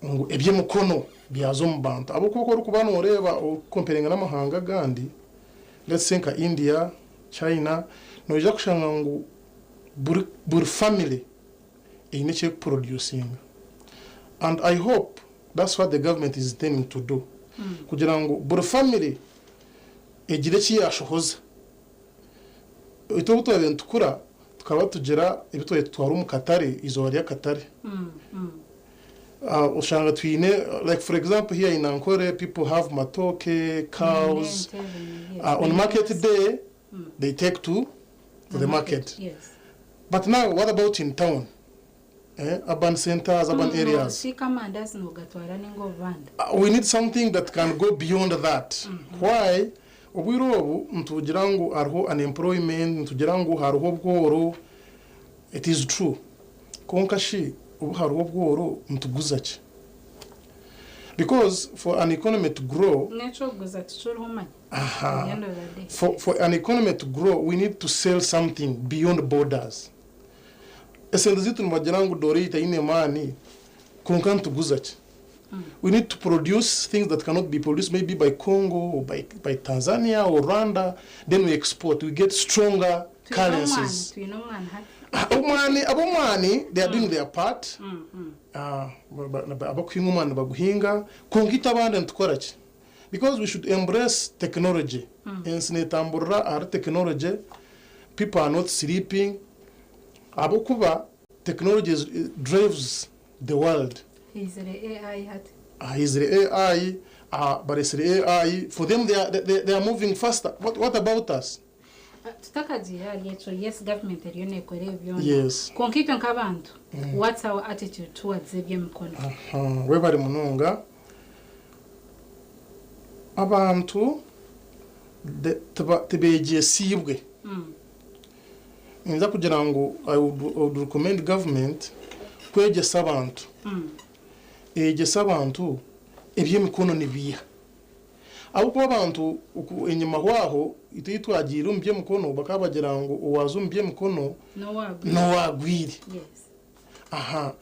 Ngu eby'emikono byaza omu bantu ahabw'okuba ku orikuba nooreeba orikukomparinga n'amahanga agandi, let's say nka India, China, noija kushanga ngu buri buri family eine eki erikuproducinga and I hope that's what the government is intending to do kugira ngu buri family egire eki yaashohoza. Itwe obu twabaire nitukura tukaba tugira ebi twabaire tutwara omu katare eizooba ry'akatare. Oshanga twine like for example here in Ankole people have matooke, cows, on market day they take to the market but now what about in town urban centers, urban areas. We need something that can go beyond that why obwire obu nitugira ngu hariho unemployment, nitugira ngu hariho obworo, it is true kwonka shi obu hariho obworo nituguza ki? Because for an economy to grow, N'ekyokuguza tikiriho manya at the end of the day. For an economy to grow we need to sell something beyond borders. Esente zaitu nibagira ngu doora ei taine maani kwonka nituguza ki? We need to produce things that cannot be produced maybe by Congo or by, by Tanzania or Rwanda then we export we get stronger Twine omwani, currencies. twine omwani hati. Omwani, ab'omwani they are doing their part, abakuhinga omwani nibaguhinga kwonka itwe abandi nitukora ki? Because we should embrace technology, ensi netamburira ahari technology, people are not sleeping ahabw'okuba technology drives the world. Haizire AI hati. Haizire AI, baretsire AI, for them they are moving faster, what about us? Tutakagiire ahari ekyo, yes government eriyo nekora ebi byona, kwonka itwe nk'abantu what's our attitude towards eby'emikono? Webare munonga. Abantu tibegyesiibwe. Ninza kugira ngu I would recommend government kwegyesa abantu. Eyegyese abantu eby'emikono nibiiha. Ahabw'okuba abantu enyima aho itwe ei twagiire omu by'emikono bakaba bagira ngu owaaza omu by'emikono n'owaagwire. Aha.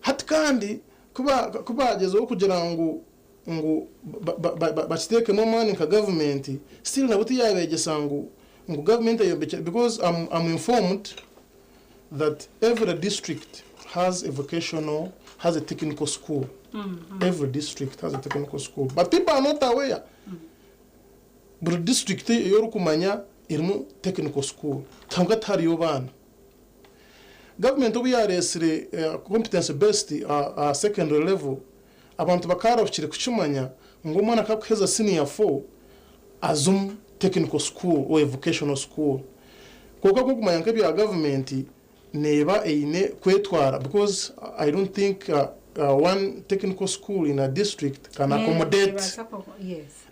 Hati kandi ku baagyezaho kugira ngu ngu bakiteekemu amaani nka gavumenti, still nabwo tiyabeegyesa ngu ngu gavumenti eyombekire because am informed that every district has a vocational, has a technical school. Every district has a technical school but people are not aware. Buri district ei orikumanya erimu technical school kwonka tihariyo baana. Gavumenti obu yareetsire competence based aha secondary level, abantu bakaarahukire kukimanya ngu omwana ku arikuheza senior four aza omu technical school or a vocational school. Kwonka ku orikumanya nk'ebya gavumenti neeba eine kwetwara because I don't think one technical school in a district can accommodate,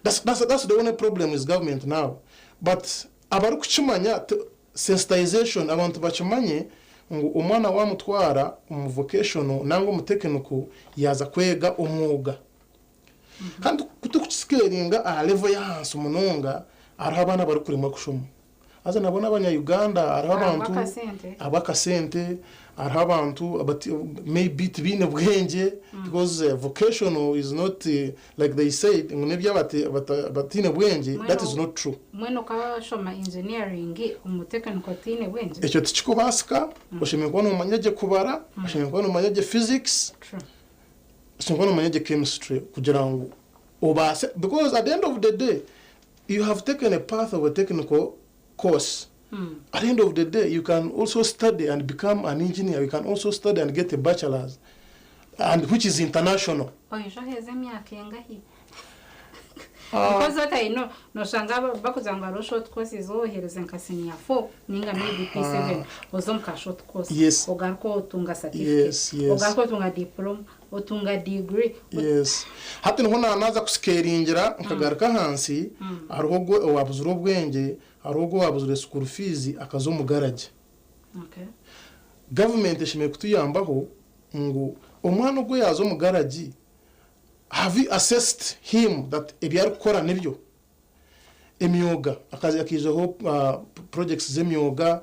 that's that's the only problem with government now but abarikukimanya Sensitization, abantu bakimanye ngu omwana wamutwara omu vocational nanga omu technical yaaza kwega omwoga. Kandi ku turikukiscalinga aha level y'ahansi munonga, hariho abaana abarikuremwa kushoma. Haza nabo n'abanya Uganda, hariho abantu ahabw'akasente, hariho abantu maybe tibaine bwengye because vocational is not Like they said ngu nebyabataine bwengye that is not true. Mbwenu okashoma engineering omu technical otaine bwengye? Ekyo tikikubaasika, oshemereire kuba nomanya gye kubara, oshemereire kuba nomanya gye physics, oshemereire kuba nomanya gye chemistry kugira ngu obaase because at the end of the day you have taken a path of a technical course, at the end of the day you can also study and become an engineer, you can also study and get a bachelors and which is international. Oija oheeze emyaka engahi? Because what I know, noshanga bakugira ngu hariho short courses ohereze nka senior 4 ninga maybe P7 oze omu ka short course ogaruke otunga certificate ogaruke otunga diploma otunga degree. Yes. Hati niho naaza kusikeeringira nkagaruka ahansi, hariho ogwo owaabuzire obwengye, hariho ogwo owaabuzire school fees akaza omu garage. Gavumenti eshemereire kutuyambaho ngu omwana ogwo yaaza omu garage, have you assessed him that ebi arikukora nibyo? Emyoga, akaijaho projects z'emyoga,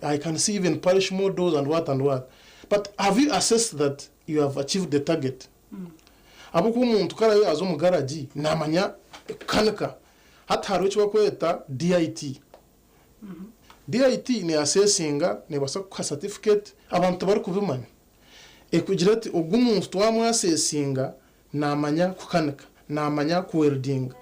I can see even parish models and what and what. But have you assessed that you have achieved the target? Ahabw'okuba omuntu ku araabe yaaza omu garagi naamanya kukanika. Hati hariho eki barikweta DIT. DIT neeasesinga, neebaasa kukuha certificate, abantu tibarikubimanya. Ekugira eti ogu omuntu twamwasesinga naamanya kukanika, naamanya kuweldinga.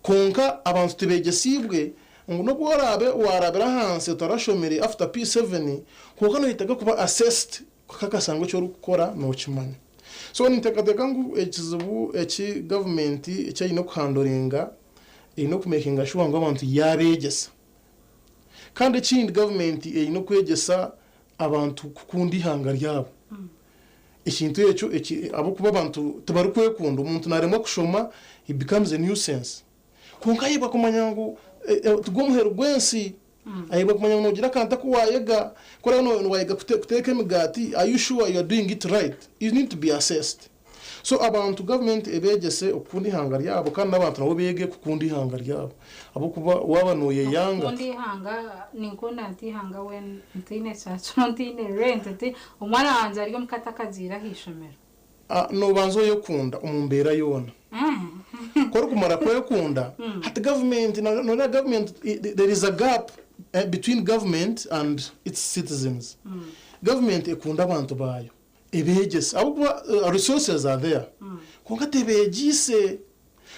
Kwonka abantu tibeegyesiibwe ngu n'obu oraabe waarabire ahansi otarashomire after P7, kwonka noyetaaga kuba assessed kukakasa ngu eki orikukora nookimanya. So ninteekateeka ngu ekizibu eki gavumenti eki eine kuhandoringa, eine okumekinga shuwa ngu abantu yaabeegyesa. Kandi ekindi gavumenti eine okwegyesa abantu kukunda eihanga ryabo. Ekintu ekyo eki ahabw'okuba abantu tibarikwekunda, omuntu naaremwa kushoma he becomes a nuisance. Kwonka ayebwa kumanya ngu tigwo muheru gw'ensi, ayebwa kumanya ngu noogira akantu aku waayega, ku oraabe waayega kuteeka emigaati, are you sure you are doing it right? You need to be assessed. So abantu gavumenti ebeegyese okukunda eihanga ryabo kandi n'abantu nabo beege kukunda eihanga ryabo ahabw'okuba waaba nooyeyanga. Okukunda eihanga, ninkunda nta eihanga when ntaine kyakiro, ntaine rent, omwana wangye ari omuka atakagiire aha ishomero. Noobanza oyekunda omu mbeera yoona. Ku orikumara kwekunda, hati gavumenti, nooreeba gavumenti, there is a gap between government and its citizens. Gavumenti ekunda abantu baayo. Ebeegyese ahabw'okuba resources are there kwonka tebeegyeise.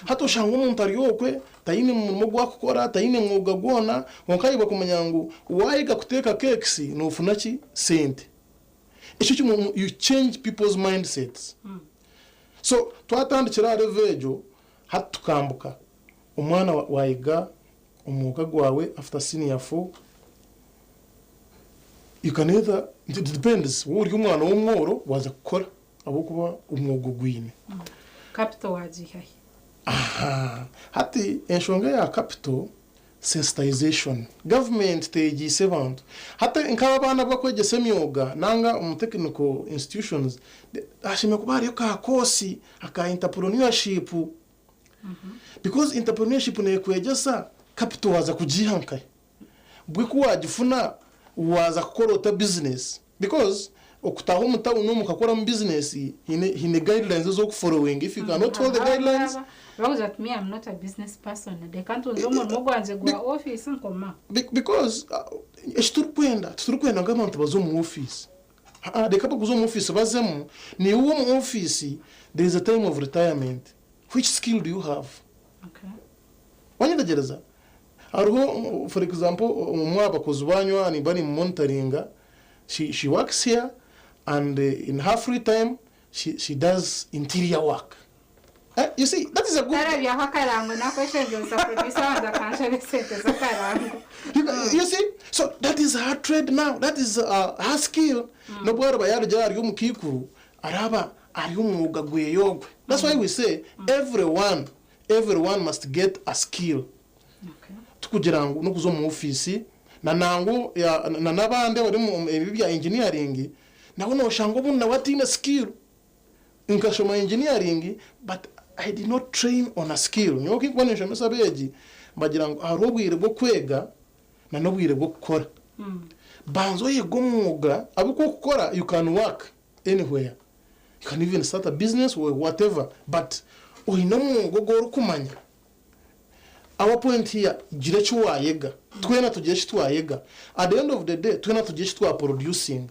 Hati oshanga omuntu ari okwe taine murimo ogu arikukora, taine mwoga gwona kwonka ayebwa kumanya ngu waayega kuteeka cakes noofuna ki? Sente. Ekyo kimwe you change people's mindsets. So twatandikira aha level egyo hati tukambuka omwana waayega omwoga gwawe after senior four, you can either, it depends, waaba ori omwana w'omworo waaza kukora ahabw'okuba omwoga ogwine. Capital waagiiha hi? Aha, hati enshonga eya capital, sensitization. Gavumenti teyegyeise bantu. Hati nk'aba abaana abu barikwegyesa emyoga nanga omu technical institutions, hashemereire kuba hariyo ka course aka entrepreneurship. Because entrepreneurship neekwegyesa capital waaza kugiiha nkahi? Bwe ku waagifuna waaza kukora ota bizinesi? Because okutaaha omu tawuni omu okakoramu bizinesi haine haine guidelines ezi orikuforowinga if you cannot follow the guidelines. Bakugira bati me am not a business person reka ntunze omurimo gwangye gwa ofiisi nkome aho. Because eki turikwenda titurikwenda ngu abantu baze omu ofiisi. Haa reka abarikuza omu ofiisi bazemu, naiwe ow'omu ofiisi there is a time of retirement. Which skill do you have? Okay. Wanyetegyereza? Hariho for example omwe aha bakozi banyu aha nimba nimumonitoringa, she, she works here and in her free time she, she does interior work. Eh, you see, that is a good... Tarabyaho akarango nakweshengyereza producer wangye akanshaba esente z'akarango. You, you see, so that is her trade now, that is her skill. N'obu ariba yarugira ari omu kaikuru, araba ari omwoga gweye ogwe. That's why we say everyone, everyone must get a skill. Tikugira ngu n'okuza omu ofiisi na nangu na n'abandi abari omu ebi bya engineering nawe noshanga obundi nawe ataine skill. Nkashoma engineering but I did not train on a skill. Nyowe ku ndikuba ninshomesa abeegi mbagira ngu hariho obwire bw'okwega na n'obwire bw'okukora. Banza oyege omwoga ahabw'okuba okukora you can work anywhere, you can even start a business or whatever but oine omwoga ogu orikumanya. Our point here, gira eki waayega, twena tugire eki twayega, at the end of the day twena tugire eki twaproducinga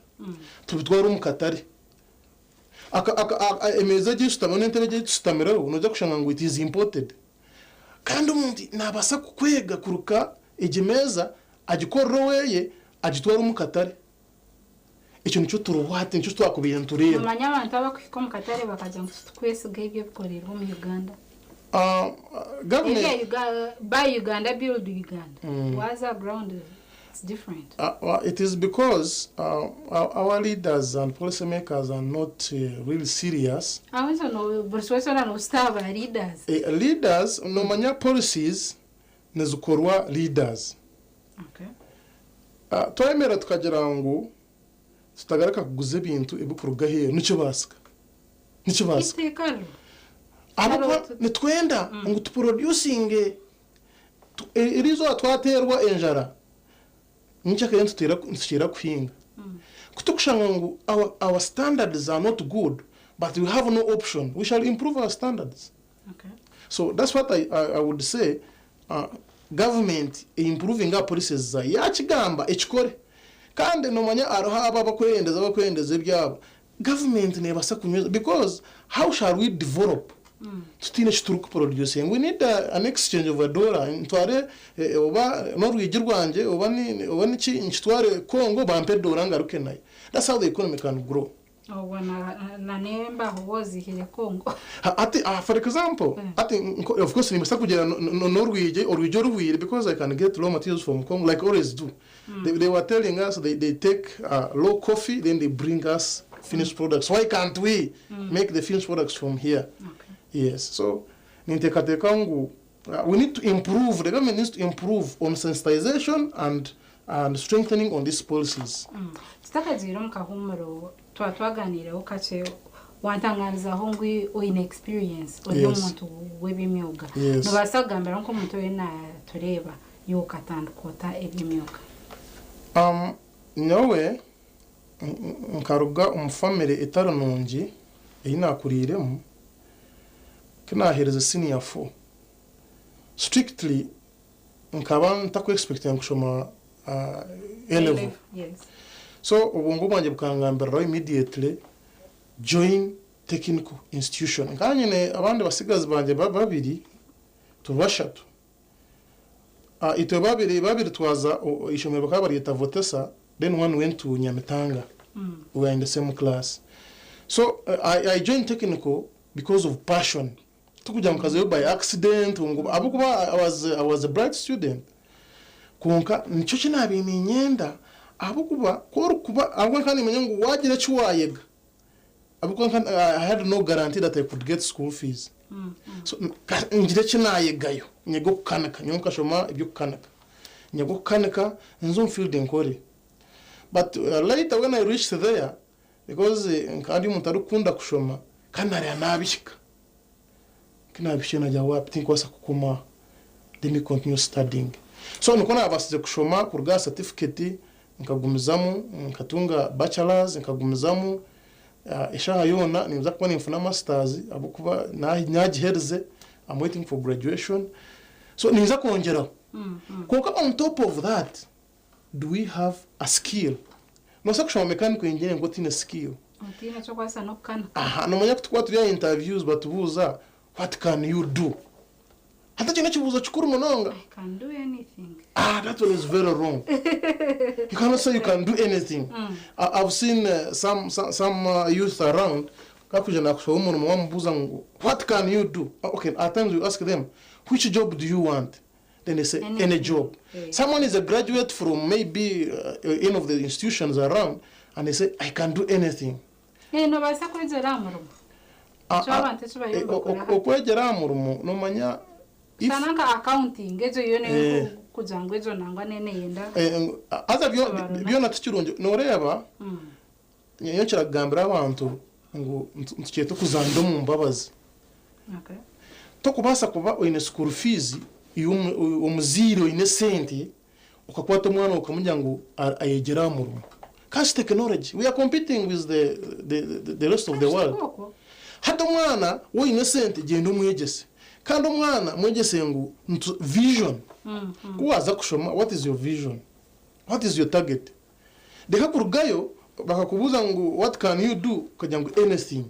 tubitware omu katare. Emeeza egi eshutamireho n'entebe egi ei tushutamireho noija kushanga ngu it is imported. Kandi omuntu naabaasa kukwega kuruka egi meeza agikorere oweye agitware omu katare. Ekyo nikyo turiho hati, nikyo twakubaire nitureeba. Noomanya abantu abarikuhika omu katare bakagira ngu titukwesiga ebyo ebikoreirwe omu Uganda. Gavumenti. Buy Uganda build Uganda. Waaza aha ground it's different. It is because our leaders and policy makers are not really serious. Aho buri kimwe kyona nookita aha ba leaders. Leaders, noomanya policies nizikorwa leaders. Twayemera tukagira ngu tutagaruka kuguza ebintu ebirikuruga aheeru nikibaasika? Nikibaasika. Ahabw'okuba nitwenda ngu tupurodyusinge. Eriizooba twateerwa enjara, nyenkyakare nitukiira kuhinga. Ku turikushanga ngu our, our standards are not good, but we have no option, we shall improve our standards. Okay. So that's what I would say, government e-improvinge aha policies zaayo. Yaakigamba ekikore. Kandi noomanya hariho abo abakweyendeza abakweyendeza ebyabo. Government neebaasa kunyweza because how shall we develop tutaine eki turikuproducinga? We need an exchange of a dollar, ntware oba n'orwigi rwangye oba oba niki nkitware Congo bampe dollar ngaruke nayo. That's how the economy can grow. Obwo na na n'embaho waaba ozihire Congo. Hati for example, hati of course nimbaasa kugira n'orwigi, orwigi oruhwire because I can get raw materials from Congo like always do. They were telling us they take raw coffee then they bring us finished products. Why can't we make the finished products from here? Yes, so ninteekateeka ngu we need to improve, the government needs to improve on sensitization and strengthening on these policies. Tutakagiire omu kahuumuro twaba twaganiireho kakye wantangarizaho ngu oine experience ori omuntu w'eby'emyoga. Nobaasa kugambiraho nk'omuntu oriyo natureeba iwe okatandika ota eby'emyoga? Nyowe nkaruga omu family etari nungi ei naakuriiremu, ku naaheerize senior four, strictly nkaba ntaku expectinga kushoma A-level. So obwongo bwangye bukangambiriraho immediately join technical institution. Nkaba nyine abandi batsigazi bangye babiri, turi bashatu. Itwe babiri babiri twaza eishomero bakaba baryeta Votesa, then one went to Nyamitanga. We were in the same class. So I joined technical because of passion. Tikugira ngu nkazayo by accident ngu ahabw'okuba I was a bright student. Kwonka nikyo eki naabaire niinyenda ahabw'okuba ku orikuba ahabw'okuba nkaba niimanya ngu waagira eki waayega ahabw'okuba nka I had no guarantee that I could get school fees. So ngire eki naayegayo, nyege okukanika, nyowe nkashoma eby'okukanika. Nyege okukanika nze omu field nkore. But later when I reached there, because nkaba ndi omuntu arikukunda kushoma, kandi naareeba naabihika. Ku naabihikire naagira waapi tinkubaasa kukoma aha, let me continue studying. So nikwo naabaasize kushoma kuruga aha certificate nkagumizamu nkatunga bachelors nkagumizamu, eshaaha yoona ninza kuba ninfuna masters ahabw'okuba naagiherize, I'm waiting for graduation. So ninza kwongyeraho. Kwonka on top of that, do we have a skill? Noobaasa kushoma mechanical engineering kwonka otaine skill. Otaine eky'okubaasa n'okukanika. Aha, noomanya ku turikuba turi aha interviews batubuuza what can you do? Hati ekyo n'ekibuuzo kikuru munonga. I can do anything. Ah, that one is very wrong. You cannot say you can do anything. I've seen some youth around, kakuja nakushaba omurimo wamubuuza ngu what can you do? Okay, at times you ask them, which job do you want? Then they say, any Anything. job. Someone is a graduate from maybe any of the institutions around, and they say, I can do anything. Nobaasa kwegyera aha murimo. Nikyo abantu eki bariyo nibakora hati. Okwegyera aha murimo, nomanya if Shana nka accounting egyo yo neyo kugira ngu egyo nangwa neneyenda Haza Kibarura. byona tikirungi. Noreeba, nyowe nkira kugambira abantu ngu nitukyeta okuzanira omu mbabazi. Tokubaasa kuba oine school fees, iwe omuzaire oine esente, okakwata omwana okamugira ngu ayegyere aha murimo. Cash technology, we are competing with the rest of the world. Okwo. Hati omwana woine esente gyenda omwegyese. Kandi omwana mwegyese ngu vision. Ku waaza kushoma, what is your vision? What is your target? Reka kurugayo bakakubuuza ngu what can you do okagira ngu anything.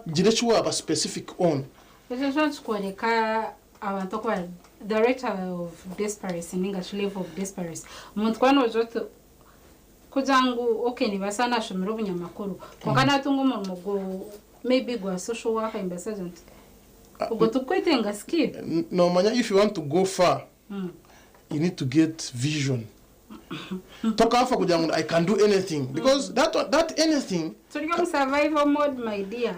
Gira eki waaba specific on. Ekyo kyo nikikworeka abantu oku bari the rate of desperation ninga shi level of desperation. Omuntu ku noogira oti kugira ngu okay nibaasa naashomera obunyamakuru kwonka naatunga omurimo gu maybe gwa social worker nimbaasa kugira nti ogwo tigukwetenga skill. Noomanya if you want to go far, you need to get vision. Tokaafa kugira ngu I can do anything because that anything Turi omu survival mode my dear.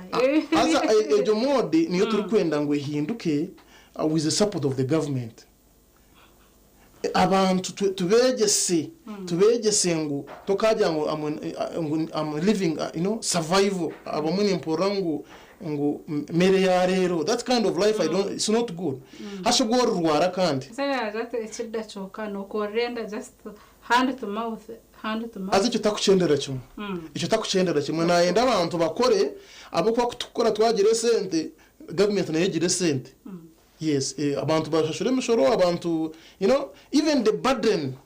Haza egyo mode niyo turikwenda ngu ehinduke with the support of the government. Abantu tubeegyese ngu tokagira ngu ngu I'm living survival. Abamwe nimpurira ngu mere ya reero. That kind of life I don't, it's not good. Hasha obwo orirwara kandi. Ekirida kyonka nokorera enda just hand to mouth. Hand to mouth. Haza ekyo takukyendera kimwe. Ekyo takukyendera kimwe. Nayenda abantu bakore, ahabw'okuba ku tukukora twagira esente, gavumenti nayo egira esente. Yes, abantu bashashure emishoro, abantu, you know, even the burden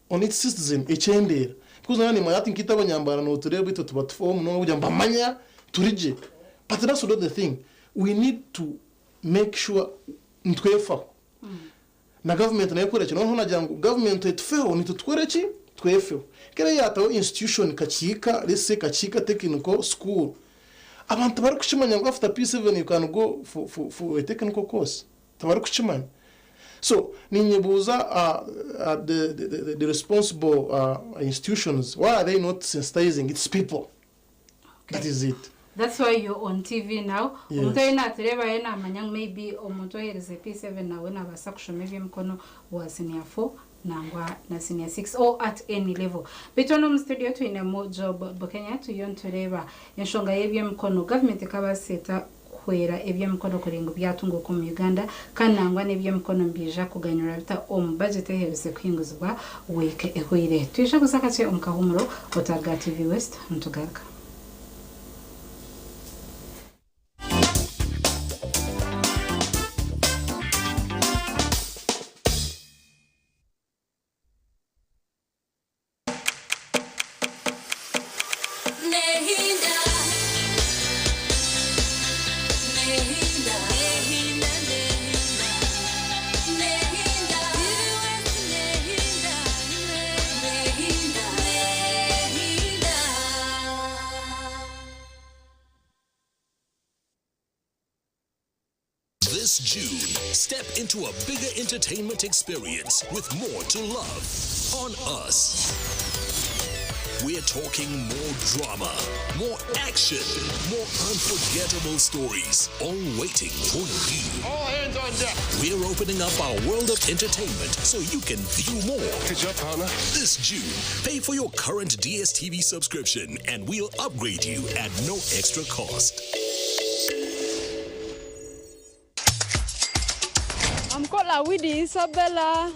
on each citizen ekyendeera. Because noreeba nimanya hati nkaitwe abanyambaara notureeba itwe tuba tufaho munonga kugira ngu bamanya turi gye. But that's not the thing. We need to make sure nitwefaho. Na gavumenti nayo ekore ki? Noneho nagira ngu gavumenti etufeho naitwe tukore ki? Twefeho. Nk'eriya yaataho institution Kakiika, let's say Kakiika Technical School, abantu tibarikukimanya ngu after P7 you can go for, for, for a technical course. Tibarikukimanya. So ninyebuuza the, the, the, the responsible institutions, why are they not sensitizing its people? That is it. That's why you're on TV now. Yes. Omuntu ariyo natureeba ariyo namanya ngu maybe omuntu oheerize P7 nawe nabaasa kushoma eby'emikono wa senior 4 nangwa na senior 6 or at any level. Beitu hanu omu studio twinemu Job Bukenya turiyo nitureeba enshonga y'eby'emikono. Government ekabaasa eta kuhwera eby'emikono kureba ngu byatunguuka omu Uganda kandi nangwa n'eby'emikono nibiija kuganyurwa bita omu budget eheerize kuhinguzibwa wiiki ehweire. Twija kuza kakye omu kahuumuro otaruga aha TV West nitugaruka. This June, step into a bigger entertainment experience with more to love on us. We're talking more drama, more action, more unforgettable stories, all waiting for you. All hands on deck. We're opening up our world of entertainment so you can view more. Good job, partner. This June, pay for your current DSTV subscription and we'll upgrade you at no extra cost. I'm called Awidi Isabella.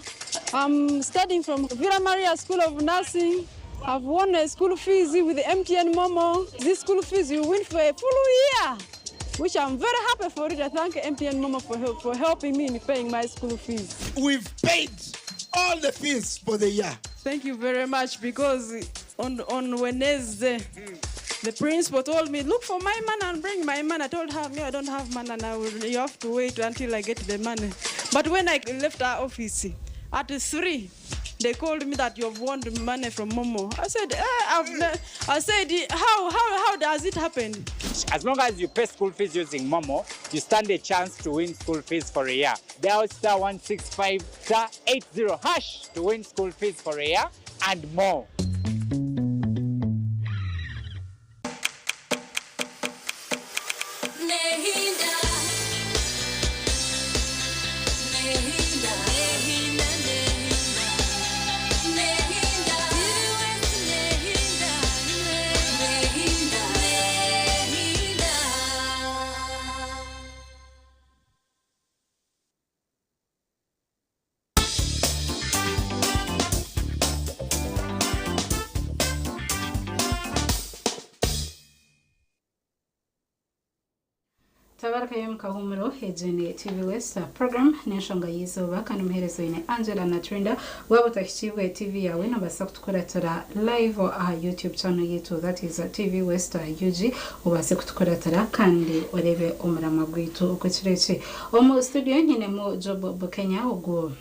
I'm studying from Villa Maria School of Nursing. I've won a school fees with the MTN Momo. This school fees you win for a full year, which I'm very happy for it. I thank MTN Momo for, help, for helping me in paying my school fees. We've paid all the fees for the year. Thank you very much because on Wednesday, the principal told me, look for my money and bring my money. I told her, me, I don't have money and I will, you have to wait until I get the money. But when I left our office at 3, they called me that you've won the money from Momo. I said, I said, how does it happen? As long as you pay school fees using Momo, you stand a chance to win school fees for a year. Dial star 165 star 80 hash to win school fees for a year and more. Tabarakayo mukahumuro egi ni TV West program n'enshonga y'eizooba kandi omuheereza oine Angela Natrinda. Waaba otahikibwe TV yaawe nobaasa kutukuratira live aha YouTube channel yaitu, that is TV West UG, obaase kutukuratira kandi oreebe omuramwa gwaitu ogw'ekiro eki. Omu studio nyinemu Job Bukenya, ogu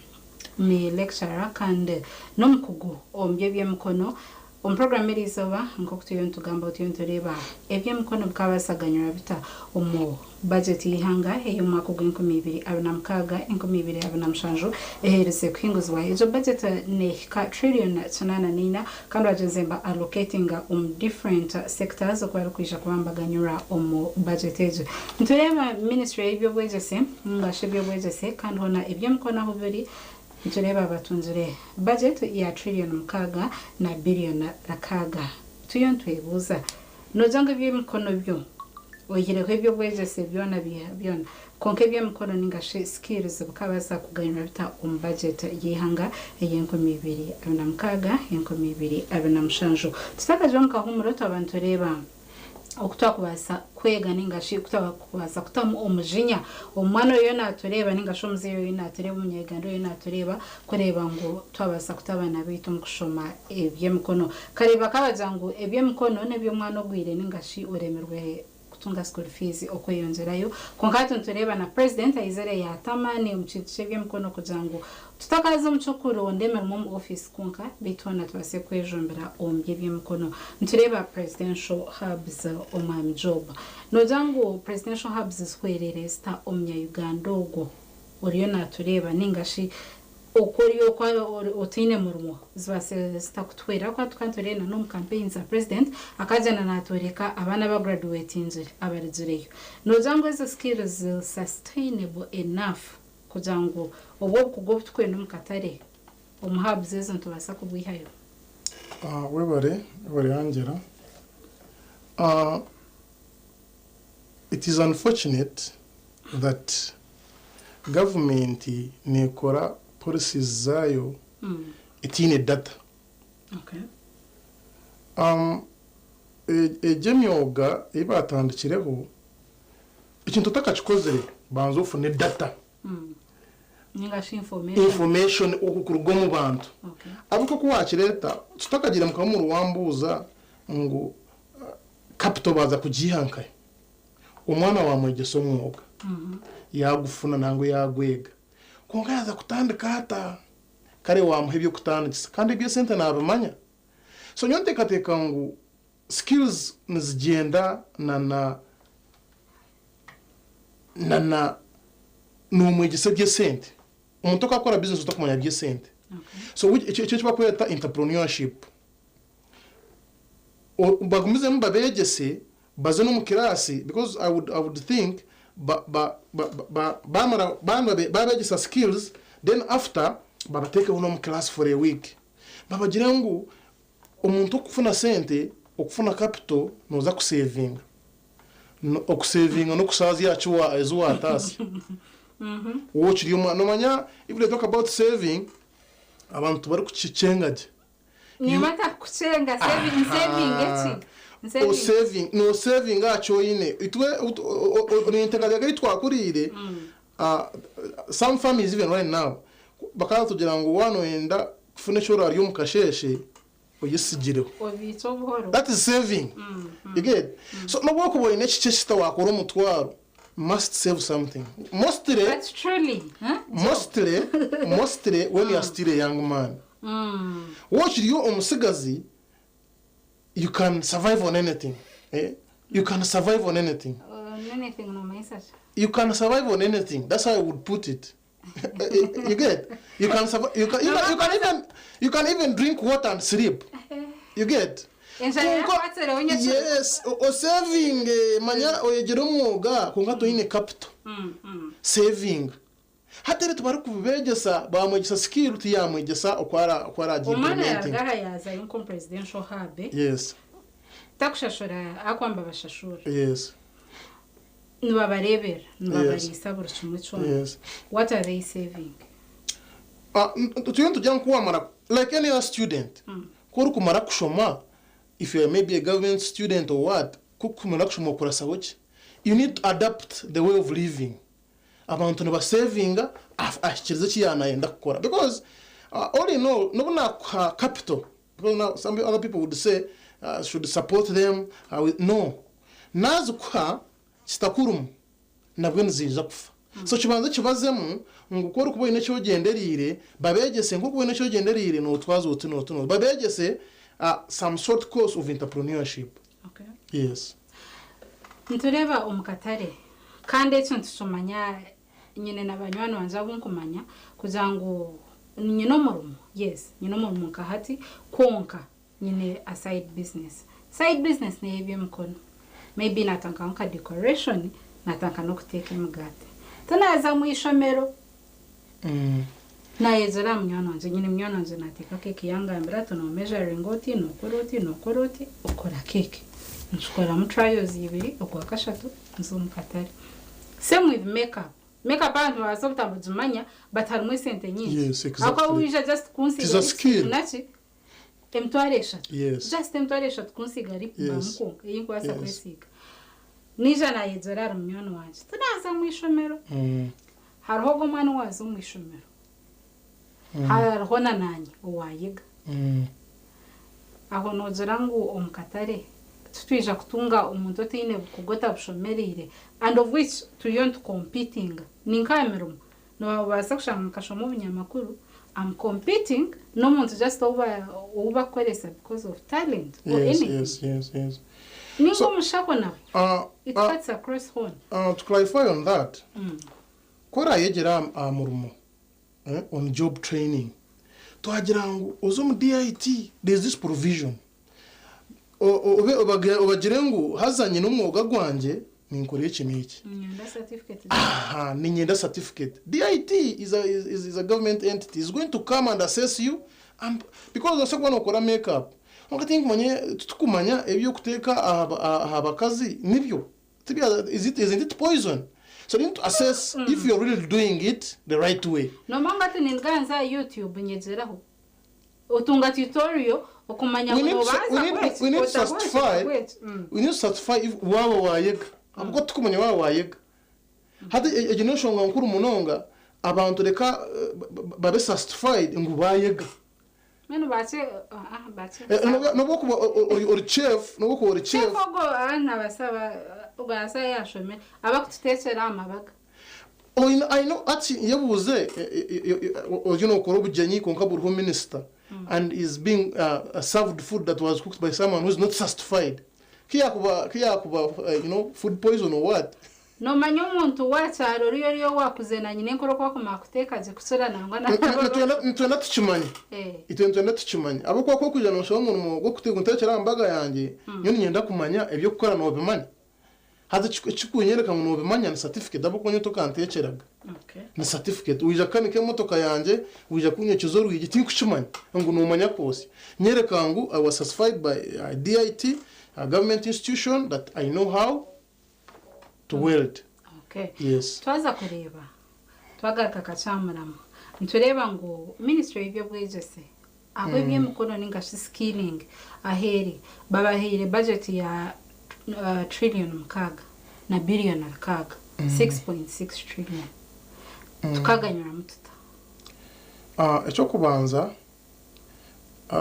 ni lecturer kandi n'omukugu omu by'eby'emikono. Omu program eri izooba nk'oku turiyo nitugamba turiyo nitureeba eby'emikono bikabaasaganyura bita omu budget y'eihanga ey'omwaka ogw'enkumi ibiri abiri na mukaaga enkumi ibiri abiri na mushanju eheerize kuhinguzibwa. Egyo budget neehika trillion kinaana n'eina kandi bagyenze ba allocatinga omu different sectors oku barikwija kuba nibaganyura omu budget egyo. Nitureeba ministry y'eby'obwegyese ningashi eby'obwegyese kandi hoona eby'emikono ahu biri nitureeba batungire budget ya trillion mukaaga na billion rakaaga. Turiyo nitwebuuza noogira ngu eby'emikono byo Oihireho eby'obwegyese byona byona, kwonka eby'emikono ninga shi skills bikabaasa kuganyirwa bita omu budget y'eihanga ey'e 2026, 2027? Tutakagira omu kahuumuro twaba nitureeba oku twakubaasa kwega ninga shi oku twakubaasa kutamu omujinya omwana oriyo naatureeba ninga shi omuzaire oriyo naatureeba, omunyayuganda oriyo naatureeba kureeba ngu twabaasa kuta abaana baitu omu kushoma eby'emikono. Kareeba kabagira ngu eby'emikono n'eby'omwana ogwire ninga shi oremirwe kutunga school fees okweyongyerayo. Kwonka hati nitureeba na president aizire yaata amaani omu kintu ky'eby'emikono kugira ngu tutakaza omu ky'okuronda emirimo omu office kwonka, beitu hoona tubaase kwejumbira omu by'eby'emikono. Nitureeba presidential hubs, omwami Job. Noogira ngu presidential hubs zihwereire zita omunya-Uganda ogwo oriyo naatureeba ninga shi oku ori oku otaine murimo, zibaase zita kutuhwera? Ahabw'okuba tukaba nitureeba n'omu campaigns za president akagyenda naatworeka abaana abagraduatingire abarugireyo. Noogira ngu ezo skills ziri sustainable enough kugira ngu obwo obukugu obu turikwenda omu katare omu hubs ezo nitubaasa kubwihayo? Webare, webare Angela. It is unfortunate that government nekora policies zaayo etiine data. Egi emyoga ei batandikireho, ekintu otakakikozire banza ofune data. Ninga shi information. Information okuruga omu bantu. Ahabw'okuba oku wakireeta, tutakagiire mukamuru wambuuza ngu capital baaza kugiiha nkahi? Omwana wamwegyesa omwoga, yaagufuna nangwa yaagwega, kwonka yaaza kutandika ata? Kare wamuha eby'okutandikisa kandi eby'esente naabimanya. So nyowe nteekateeka ngu skills nizigyenda na na na na noomwegyesa eby'esente. Omuntu okakora business otakumanya by'esente. So ekyo eki barikweta entrepreneurship. Bagumizemu babeegyese baze n'omu kiraasi because I would think ba, ba, ba, ba, bamara babeegyesa skills, then after babateekeho n'omu class for a week, babagire ngu omuntu okufuna sente, okufuna capital, nooza kusevinga. No, okusevinga n'okushaazya aha ezi wataasya wokiri omwana. Nomanya, if they talk about saving, abantu barikukikyenga gye. Niba atakucenga, saving, saving eki? Saving. Osaving, no saving aha kyoine. Itwe ninteekateeka ei twakuriire, some families even right now bakaba batugira ngu waaba noyenda kufuna eki orarya omu kasheeshe, oyesigireho. Obiitse obuhoro. That is saving, you get? So n'obu okuba oine ekikye ekita wakora omutwaro, must save something mostly. But truly, huh? Mostly when you are still a young man, wokiriyo omusigazi, you can survive on anything, eh? You can survive on anything. Anything nomanyisa ki? You can survive on anything, that's how I would put it, you get? You can survive, you can even drink water and sleep, you get? Enjara yakwatsireho nyekiro. Yes, osaving, manya oyegere omwoga konka toine capital. Saving hatari tubari kubegyesa, bamwegyesa skill, tiyamwegyesa okwara okwara Omwana implementing. yaragaha yazayo nko presidential hub, takushashura akwamba bashashura. Nibabareebera, nibabariisa buri kimwe kyona. What are they saving? Tuyo nitujya nkuwamara like any other student, ku orikumara kushoma, if you are maybe a government student or what, kukumara kushoma okurasabo ki? You need to adapt the way of living. Abantu nibasevinga ahikirize eki yanayenda kukora, because all in all, nobu nakuha capital, because now some other people would say should support them with, no, nazikuha kitakurumu nabwo niziija kufa. So kibanza kibazemu ngu ku orikuba oine eki ogyenderiire, babeegyese ngu okuba oine eki ogyenderiire nootwaza oti noti noti, babeegyese some sort course of entrepreneurship. Yes. Nitureeba omu katare, kandi ekyo nitukimanya, nyine na banywani bangye abu nkumanya kugira ngu nyine omurimo. Yes, nyine omurimo nka hati, kwonka nyine a side business. Side business ney'ebyemikono. Maybe natandikaho nka decoration, natandika n'okuteeka emigaati. Tinaza mu ishomero, nayegyera aha munywani wangye. Nyine munywani wangye nateeka keeki, yangambira ati nomeasuringa oti, nokora oti, nokora oti, okora keeki. Nkikoramu trials ibiri, ogwakashatu nza omu katare. Same with makeup. Makeup abantu nibabaasa obutabugimanya but harimu esente nyingi. Ahabw'okuba waija just It is kunsiiga a lipstick skill. naki, emitwaro eshatu. Just emitwaro eshatu kunsiiga lip balm kwonka ei nkubaasa kwesiiga. Naija naayegyera ahari munywani wangye. Tinaaza mu ishomero. Hariho ogwo omwana owaaza omu ishomero. Hariho na naanye owaayega. Aho noogira ngu omu katare titwija kutunga omuntu otaine bukugu otabushomereire and of which turiyo nitu competinga. Ni nk'aha mirimo, noobaasa kushanga nkashoma obunyamakuru, am competing n'omuntu just ou ou bakukoresa because of talent or anything. Ninga omushaho nawe, it cuts across hoona. To clarify on that, ku orayegyera aha murimo, on job training, twagira ngu oze omu DIT, there is this provision, obe obagire ngu haza nyine omwoga gwangye ninkora eki n'eki. Niinyenda certificate. Aha, niinyenda certificate. DIT is a, is, is a government entity, is going to come and assess you and because nobaasa kuba nookora make up, kwonka tinkumanya, titukumanya eby'okuteeka aha bakazi nibyo. Is it, isn't it poison? So you need to assess if you're really doing it the right way. Nomba ngu hati nindiga nze aha YouTube nyegyeraho. Otunga tutorial okumanya We ngu need to, nobaasa we need, kukora eki we need to otakora eki certify, otakora eki. we need to certify if waaba waayega. Ahabw'okuba titukumanya waaba waayega. Hati egyo n'enshonga nkuru munonga, abantu reka babe certified ngu baayega. Mbwenu bakye ah bakye. Nobu okuba ori chef, nobu okuba ori chef. Chef ogwo ah nabaasa ogwo nabaasa yashomire abakututekyera aha mabaga. Oine aine ati yebuuze oriyo nokora obugyenyi kwonka buriho minister and is being served food that was cooked by someone who is not certified kiyakuba kiyakuba you know food poison or what. Nomanya omuntu wakyaro oriya oriya owakuzire na nyinenkuru oku akumanya kuteeka gye kukira nangwa na Nitwenda tukimanye. Itwe nitwenda tukimanye. Ahabw'okuba ku orikwija noshaba omurimo gw'okunteekyera aha mbaga yangye, nyowe niinyenda kumanya eby'okukora noobimanya. Haza ekirikunyereka ngu noobimanya ni satifiketi ahabw'okuba nyowe tokanteekyeraga. Ni satifiketi. Waija kukanika emotoka yangye, waija kunyokyeza orwigi, tinkukimanya ngu noomanya kwosya. Nyereka ngu I was certified by DIT, a government institution that I know how to weld. Okay. Yes. Twaza kureeba twagaruka Kachamurama nitureeba ngu ministry y'eby'obwegyese ahu eby'emikono ninga shi skilling ahu eri babahaire budget ya trillion mukaaga na billion rukaaga, 6.6 trillion. Tukaganyuramu tuta? Eky'okubanza,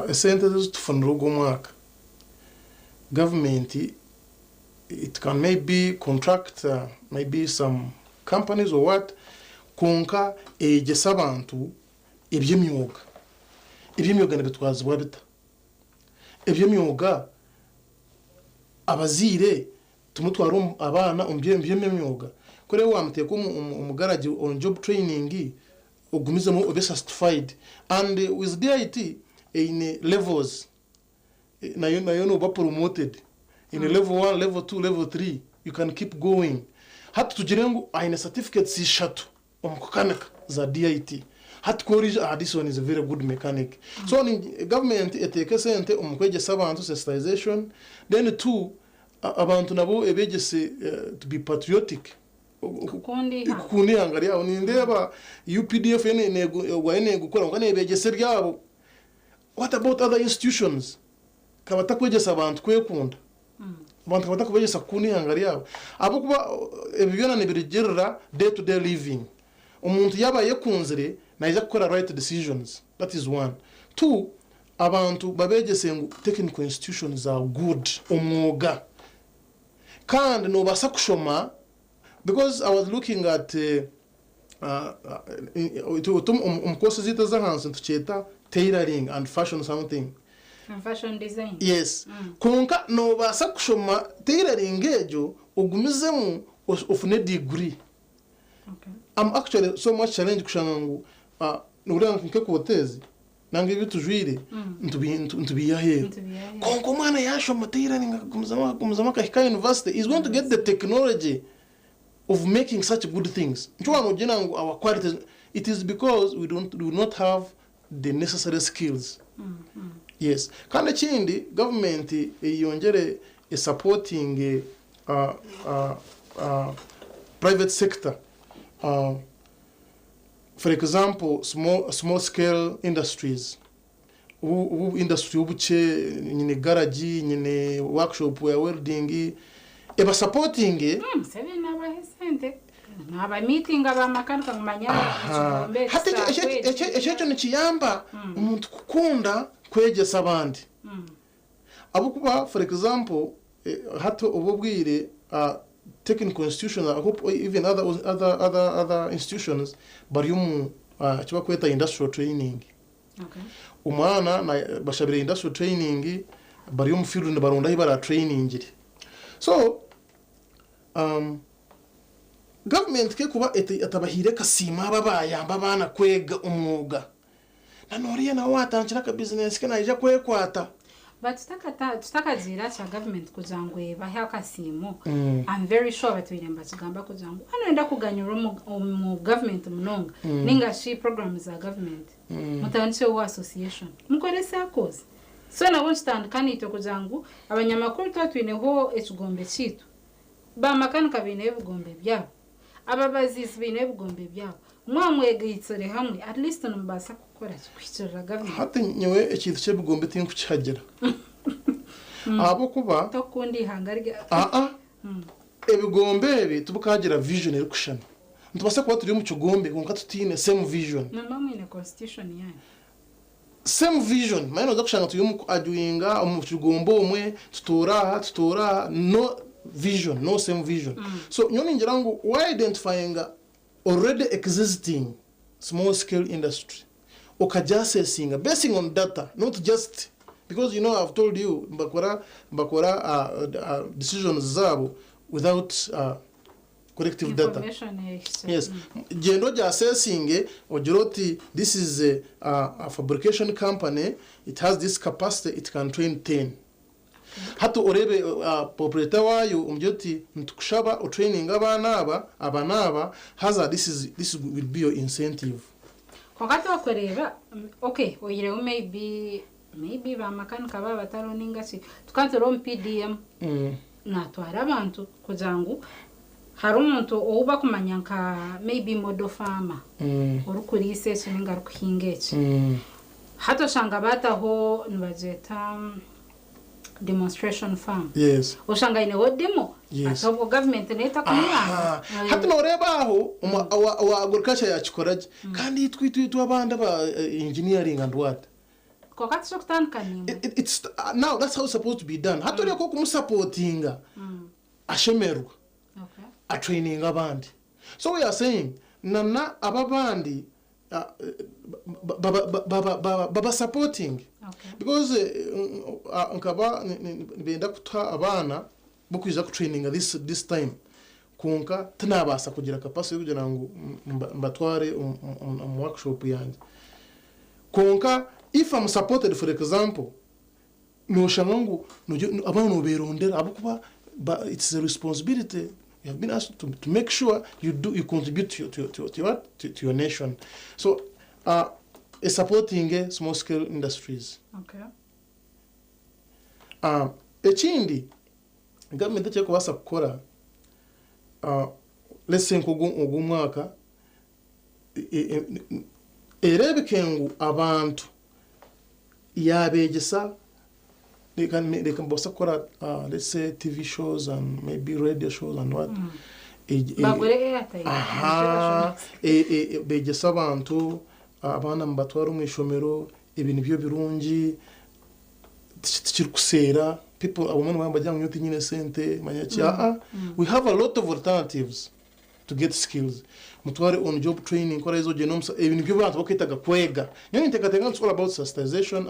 esente ezi tufunire ogu omwaka, gavumenti it can maybe contract maybe some companies or what, kwonka eyegyese abantu eby'emyoga. Eby'emyoga nibitwazibwa bita? Eby'emyoga abazaire timutwara abaana omu by'emyoga. Ku orebe wamuteeka omu garage on job training ogumizemu obe certified and with DIT eine levels nayo nayo noba promoted in level one, level two, level three you can keep going. Hati tugire ngu aine certificates ishatu omu kukanika za DIT. Hati ku orija aha this one is a very good mechanic. So ni government eteeke esente omu kwegyesa abantu sensitization then two abantu nabo ebegyese to be patriotic. Kukunda eihanga. Kukunda eihanga ryabo. Nindeeba UPDF ogwayo neegukora kwonka neebegyesa ebyabo. What about other institutions? Ka batakwegyesa abantu kwekunda. Abantu ka batakubegyesa kukunda eihanga ryabo. Ahabw'okuba ebi byona nibirugirira day to day living. Omuntu yaaba ayekunzire naija kukora right decisions. That is one. Two, abantu babegyese ngu technical institutions are good, omwoga. Kandi noobaasa kushoma because I was looking at omu course zaitu ez'ahansi nitukyeta tailoring and fashion something. And fashion design. Yes. Kwonka noobaasa kushoma tailoring egyo ogumizemu ofune degree. Okay. I'm actually so much challenged kushanga ngu noreeba nk'ekooti ezi nanga ebi tujwaire nitubiiha aheeru. Nitubiiha aheeru. Kwonka omwana yaashoma tailoring akagumizamu akagumizamu akahika aha university, he's going to get the technology of making such good things. Nikyo waaba noogira ngu our quality, it is because we don't, we do not have the necessary skills. Yes. Kandi ekindi, gavumenti eyongyere esupportinge private sector for example small, small scale industries ubu industry obukye nyine garagi nyine workshop ya welding ebasupportinge. Museveni nabaha esente nabamiitinga bamakanika mumanya ekigombe. Hati ekyo nikiyamba omuntu kukunda kwegyesa abandi ahabw'okuba, for example, hati obu obwire technical institutions, I hope even other institutions bari omu ekibakweta industrial training. Omwana bashabire industrial training, bari omu field nibaronda ahi baratrainingire. So government kekuba etabahiire ekasiima aba bayamba abaana kwega omwuga, nanoriya nawe watandikira akabizinesi ke naija kwekwata. But tutakagira kya government kugira ngu ebahe akasiimo, I'm very sure batwire nibakigamba kugira ngu hano wenda kuganyurwa omu government munonga ninga shi program za government, mutandikireho association, mukore SACCOs. So nabo nikitandika naitwe kugira ngu abanyamakuru tuba twineho ekigombe kiitu, bamakanika biineho ebigombe byabo, ababaziisi biineho ebigombe byabo, mwamwegaitsire hamwe, at least nimubaasa kukora ki kuhikirira government. Hati nyowe ekintu ky'ebigombe tinkukihagira ahabw'okuba tokukunda ihanga rya aa, ebigombe ebi tibikagira vision erikushushana. Nitubaasa kuba turi omu kigombe kwonka tutiine same vision. Nimba mwine constitution yanyu. Same vision manya noza kushanga turi omu arguinga omu kigombe omwe, tutuura aha, tutuura aha, no vision, no same vision. So nyowe ningira ngu wa-identifyinga already existing small scale industry, okagiassessinga basing on data, not just because, you know, I've told you, mbakora decisions zabo without collective data. Information ehikire. Yes, genda ogiassessinge, ogira oti this is a fabrication company, it has this capacity, it can train 10. Hati orebe proprietor wayo, omugire oti nitukushaba otraining abaana aba, aba n'aba, haza this will be your incentive. Kwonka twakureeba, okay, oyireho maybe bamakanika baba batariho ninga ki, tukaba omu PDM natwara abantu kugira ngu hari omuntu ou bakumanya nka maybe model farmer orikuriisa eki ninga arikuhinga eki. Hati oshanga bataho nibagyeta demonstration farm. Oshanga aineho demo. Ati obwo gavumenti neeta kumuyamba. Hati noreeba aho owa agriculture yakikora gye, kandi itwe abandi aba engineering and what? Kwonka tikikutandika nimwe. It's now that's how it's supposed to be done. Hati oreka okumusupportinga, ashemerwa, atraining abandi. So we are saying nana aba bandi baba supporting because nkaba nibenda kutuha abaana bokwija kutraininga this time, konka tinabaasa kugira capacity yo kugira ngu mbatware omu workshop yange. Konka if I'm supported, for example, noshanga ngu abaana noberondera ahabwokuba it's a responsibility you have been asked to make sure you contribute to your, to, to your nation. So supporting small scale industries. Ekindi gavumenti ekyekubaasa kukora, let's say nk'ogu ogu mwaka, erebeke ngu abantu yabegyesa, they can baasa kukora, let's say, TV shows and maybe radio shows and what. Bagure airtime. Aha, begyesa abantu, abaana mubatwara omu ishomero, ebi nibyo birungi, tikirikuseera. People abamwe nibaba bagira ngu nyowe tinyine sente, manya ki. Aa, we have a lot of alternatives to get skills. Mutware on job training, kora izo ogende ebi nibyo bantu bakwetaga kwega. Nyowe ninteekateeka ngu it's all about sensitization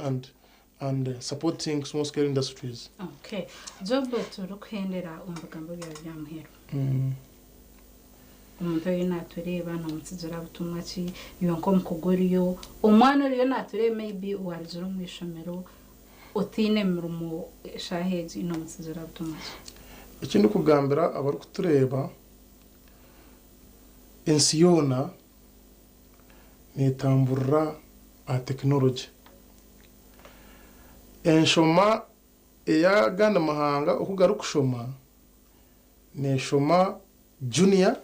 and supporting small scale industries. Okay, Job, turikuhendera omu bigambo byawe bya muheru, omuntu oyo natureeba nomutsigira butumwa ki, iwe nk'omukugu oriyo, omwana oriyo natureeba maybe owarugire omu ishomero otiine mirimo eshaaha egi, nomutsigira butumwa ki? Ekindi kugambira abarikutureeba, ensi yoona neetamburira aha tekinology. Enshoma Ey'agandi mahanga oku garikushoma, neeshoma junior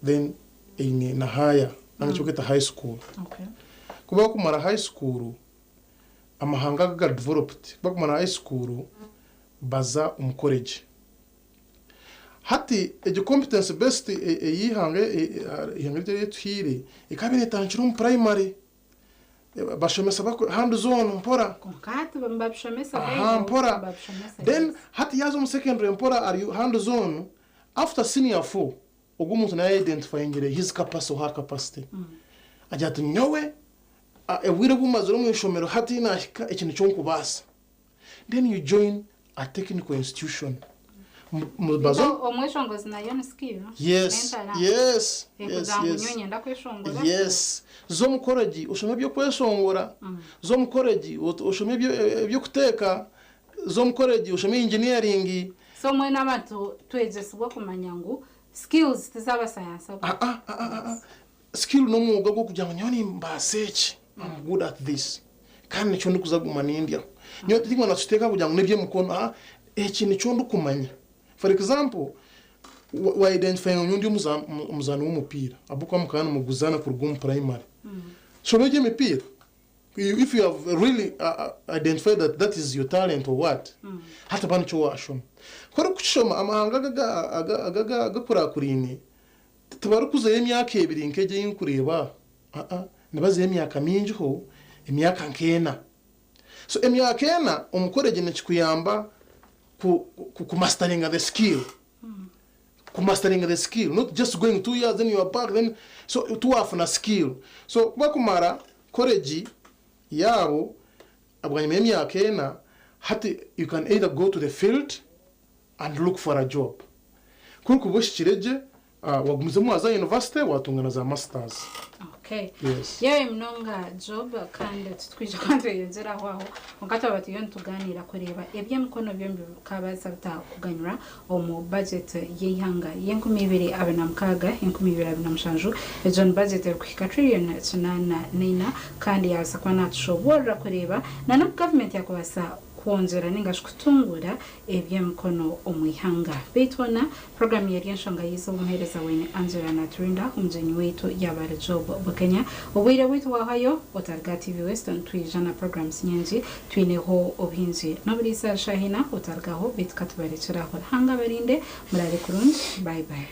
then eine na higher ninga eki barikweta high school. Ku barikumara high school, amahanga aga agari developed, ku barikumara high school baza omu college. Hati egi competence based ey'eihanga eihanga ryaitu erituhaire ekaba neetandikira omu primary. Bashomesa baku hands on mpora. Kwonka hati nibabishomesa Aha Bible, mpora. nibabishomesa Then yes. hati yaaza omu secondary mpora ari hands on, after senior four ogwo omuntu naaba ya-identifyingire his capacity or her capacity. Agira ati nyowe obwire obu mazire omu ishomero hati naahika eki nikyo nkubaasa. Then you join a technical institution. Beitu omweshongozi nayo ni skill? Yes, N'entalanta? yes, yes, Ekugira ngu yes. nyowe nyenda kweshongora. Yes. Za omu koregi oshome eby'okweshongora, za omu koregi oshome eby'okuteeka, za omu koregi oshome engineering. So mbwenu abantu twegyesibwe kumanya ngu skills tizabasayansa Ah, ah, ah, ah, ah. Skill n'omwoga gw'okugira ngu nyowe nimbaasa eki, I'm good at this. Kandi nikyo ndikuza kuguma nindyaho. Nyowe tindikwenda nakiteeka kugira ngu n'eby'emikono, aa, eki nikyo ndikumanya. For example, wa wa identifyinga ngu nyowe ndi omuzaani w'omupiira ahabw'okuba mukaba nimuguzaana kuruga omu primary. Shoma eby'emipiira. If you have really identified that that is your talent or what, hati ba nikyo waashoma. Ku orikukishoma, amahanga aga aga agakurakuraine Tibarikuzayo emyaka ebiri nk'egi ei nkureeba aha, nibazayo emyaka mingiho, emyaka nk'ena. So emyaka ena omu koregi nikikuyamba ku ku kumasitaringa the skill, kumasitaringa the skill not just going 2 years then you are back then so tiwafuna skill. So ku bakumara koregi yaabo bwanyima y'emyaka ena, hati you can either go to the field and look for a job. Ku orikuba ohikire gye, wagumizamu waaza aha yunivasite waatunga na za masters. Okay. Yes. Yewe munonga Job kandi titwija kuba nitweyongyera aho aho kwonka twaba turiyo nitugaaniira kureeba eby'emikono byombi bikabaasa bita kuganyura omu budget y'eihanga y'e 2026, 2027. Egyo ni budget erikuhika trillion 84 kandi yaabaasa kuba naatushoboorora kureeba na n'oku gavumenti yaakubaasa kwongyera ninga shi kutunguura eby'emikono omu ihanga. Beitu hoona, puroguraamu y'eri enshonga y'eizooba omuheereza waine Angela Naturinda, omugyenyi waitu yaaba ari Job Bukenya. Obwire bwaitu bwahwayo, otaruga aha TV West nitwija na puroguraamuzi nyingi, twineho obuhingi n'oburiisa shaaha ina, otarugaho beitu katubarekyere aho. Ruhanga abarinde, muraare kurungi, bye bye.